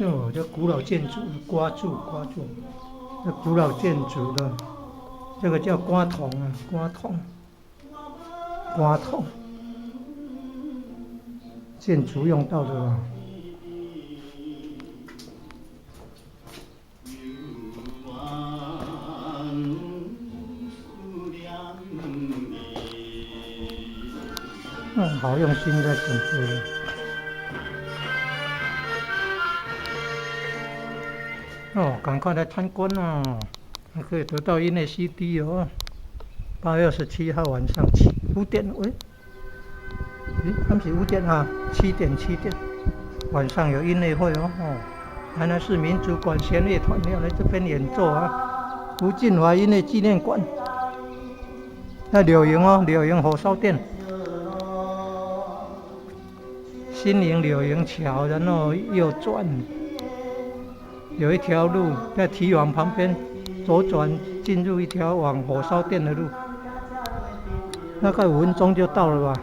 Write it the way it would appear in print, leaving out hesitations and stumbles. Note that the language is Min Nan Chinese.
哦，這古老建築，瓜柱瓜柱，這古老建築的，這個叫瓜筒啊，瓜筒，瓜筒，建築用到的。嗯，好用心在準備。哦，趕快來參觀哦，還可以得到音樂 CD 哦。8月27號晚上7、5點，喂，咦，他們是5點啊？7點7點，晚上有音樂會哦。哦，台南市民族管弦樂團要來這邊演奏啊。吳晉華音樂紀念館，在柳營哦，柳營火燒店。新營柳營橋，然後右轉，有一條路在堤防旁邊，左轉進入一條往火燒店的路，大概5分鐘就到了吧。